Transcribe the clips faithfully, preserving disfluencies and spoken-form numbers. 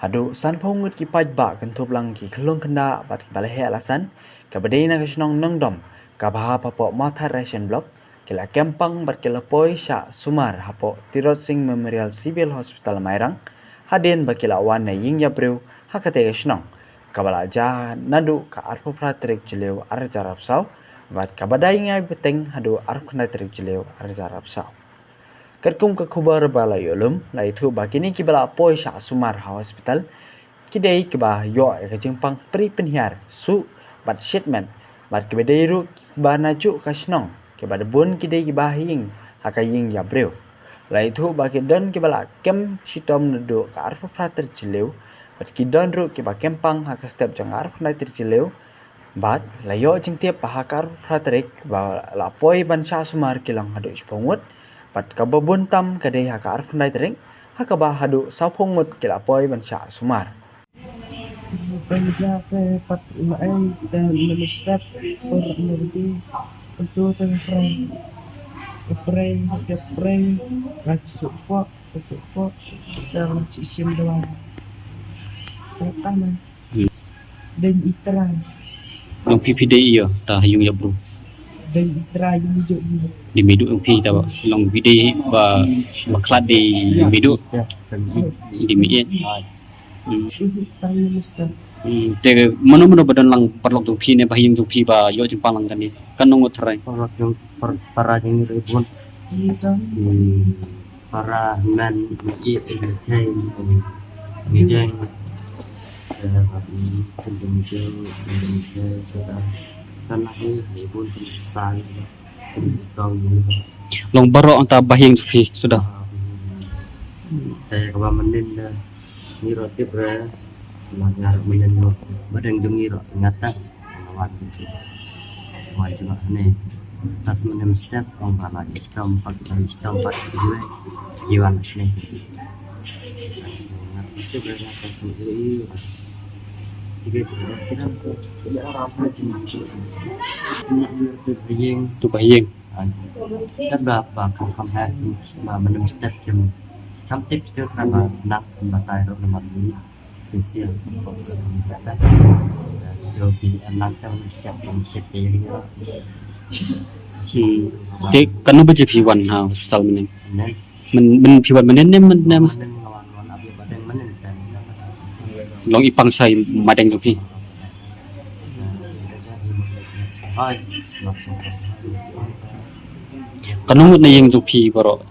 Haduh sanphew ngut ki paidbah kynthup lang ki khyllung khyndiat bad ki ba la heh la san, kaba dei na ka shnong Nongdom, kaba hap hapoh Mawthadraishan Block, ki la kem pang bad ki la poi shah sumar hapoh Tirot Sing Memorial Civil Hospital Mairang, hadien ba ki la wan na ïing ïa briew ha katei ka shnong, kaba la jia naduh ka arphew phra tarik Jylliew arhajar arphew saw, bad kaba dai ngai bteng haduh arphew khyndai tarik Jylliew arhajar arphew saw. Katkum ka khubor ba la ïoh lum, la ïathuh ba kine ki ba la poi shah sumar ha hospital, ki dei ki ba ïoh ïa ka jingpang pyrshah pynhiar, suh bad shit met, bad ki ba dei ruh ki ba na juh ka shnong, ki ba da bun ki dei ki ba ha ïing, ha ka ïing ïa briew. La ïathuh ba ki don ki ba la kem shitom naduh ka arphew phra tarik Jylliew, bad ki don ruh ki ba kem pang ha ka step jong ka arphew khyndai tarik Jylliew, bad la ïoh jingtip ba ha ka arphew phra tarik ba la poi ban shah sumar ki long haduh shiphew ngut, bad kaba bun tam ka dei ha ka arphew khyndai tarik, ha kaba haduh sawphew ngut ki la poi ban shah sumar. Pynjah te pat la ai te minister por energy. Itu te pray. Pray, pray. Ka support, support. Dalam sistem doang. Pertama. Hmm. Deng itra. Long phi phi dei ïa ta ha ïing ïa briew. Deng itra ïing ïa briew. Dei mih duh long phi ta ba long phi dei ba ba khlad dei mih duh. Dei mih ïa. Hmm. Te mano mano ba don lang paralok jong phi ne ba ha ïing jong phi ba ïoh jingpang lang kane. Kan nong ngut tharai. Paralok jong para jong ngi bun. Para hynmen ngi ïeit ngi thei ngi deng. Long baroh ong ta ba ha ïing jong phi suda. Te kaba mynnin da ngi ruh tip re. Ngi ruh mynnin ba deng jong ngi ruh ngata. Wan jubab ne. Tas menem step ong ba la istom pat la istom pat jue. Iwan sne. Tu ba ha ïing. Tad ba ba kam kam ha ba menem step kim kam tip step ba nak batai ruh namar ni. Te kano ba jia phi wan ha hospital mynne? Mynne phi wan mynne ne mynne? Long i pang shai madeng jong phi. Kano ngut na ïing jong phi baroh?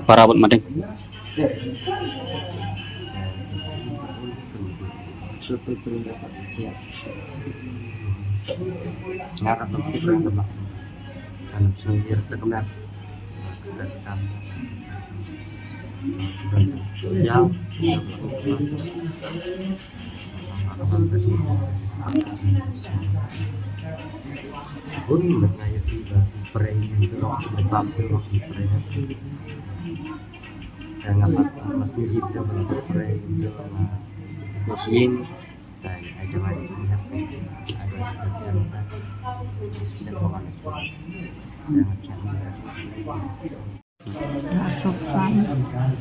Para bad madeng.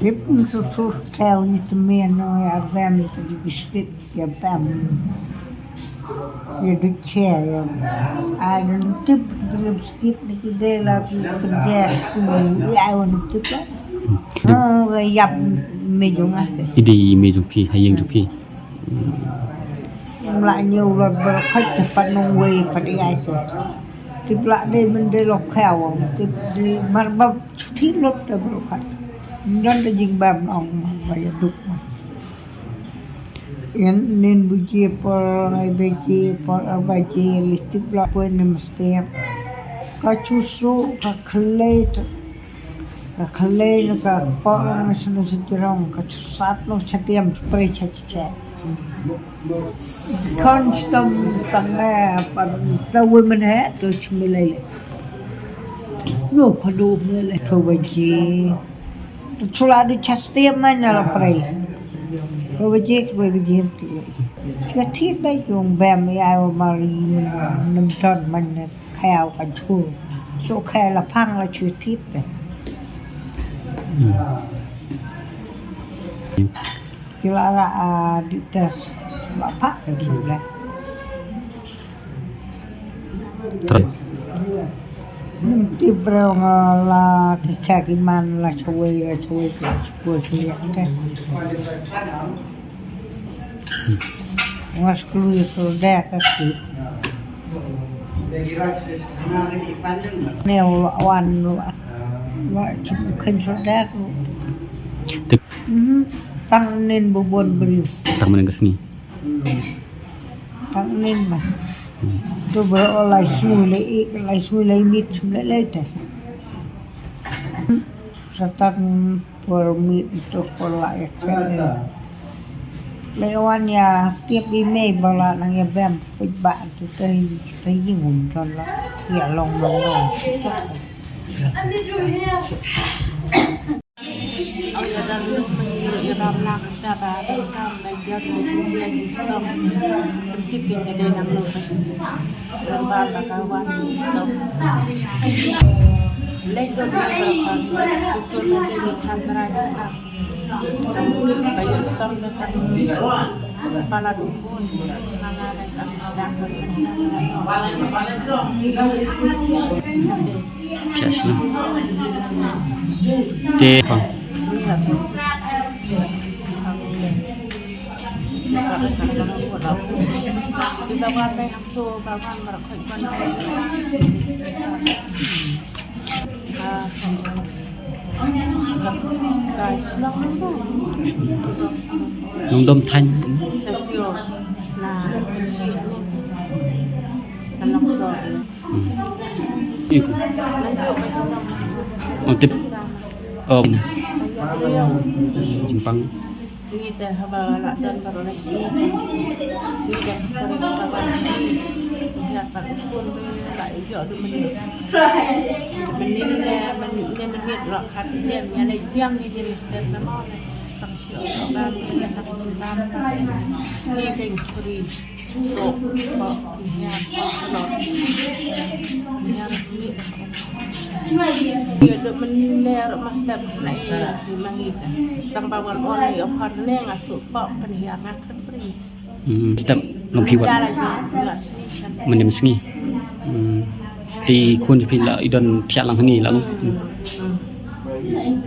Tip ntu sus teu ni temian no ya bem tu di biskit ya bem. Ya duche ya. Ai ntu tip beli biskit ni ki de la ki pedes ku ya ai ntu tip la. No ya me jong ah. Idi me jong phi ha ïing jong phi. Mla ñiew lot bro khaj te pat nong wei pat ya ai. Tip la de men de lo khaw tip de mar ba Shuti lut da bro khat. Don da jingbam ong ba ïa duk ma. Ïa nin baje por lai baje por ar baje listip la poi ne mesti. Ka chusu ka khlei ka khlei ne ka por ne sunu sejrong ka chusat lo chatiam spray cha cha. Khon stom tang ne par ta wei men he to chumi lai le. No padu me le to waji. To chula du chas tiam man na la prai. To waji to waji. Ka thit bai jong bem ya wa mari nem ton man ne khao ka chu. So khao la phang la chu thit. Ki la ra a di te la phak ke di le. Trai. Nim ti breu nga la ki ka ki man la chawei la chawei ki chukua chawei ya ke. Nga sklu ya solda ka ki. Ne wa wan wa wa chim khen solda ku. Tip. Mhm. Tang nin bubon beri. Tang manin ka sngi. Tang nin ma. Tu ba o lai sui lai ik lai sui lai mit sum lai lai te. Satan por mit tu por la ek. Lai wan ya tiap i mei ba la nang ya bem pit ba tu te te ying um ton la. Ya long long long. Ong ya dang lu mei ya dang lang da ba dang kam ba jot de ku ya ji song. Em ti pin ka de nang lu ka ji. Ba ba ka wan to. Lek do de ba ka. Ku na de mi khan trai ka. Ba ya song da ka. Ba la du kun. Na la da ka. Da ka. Ka de. Yes, no. Te pang. Nongdom Thaiñ. Hmm. Iku. Oh, tip. Oh, na. Jingpang. Ni te haba la don baroh la si. Ni te kare ka ba ni. Ya pa kun be la yo du menit. Menit ne menit ne menit la khat jem ya le jam ni de step na mo le. Tang sio ba ni le tang sio ba. Ni te kuri. So, ba, iya, ba, ba, iya, ni. Iya, duk mener, mas, dap, na, iya, memang iya, kan. Tang ba wan on, iya, pan, ne, nga, so, ba, pen, iya, nga, kan, pri. Hmm, step, long phi wat. Dah lagi, pula sini, kan. Menem sngi. Hmm. Ti khun phi la, i don thiah lang ni la. Hmm. Hmm.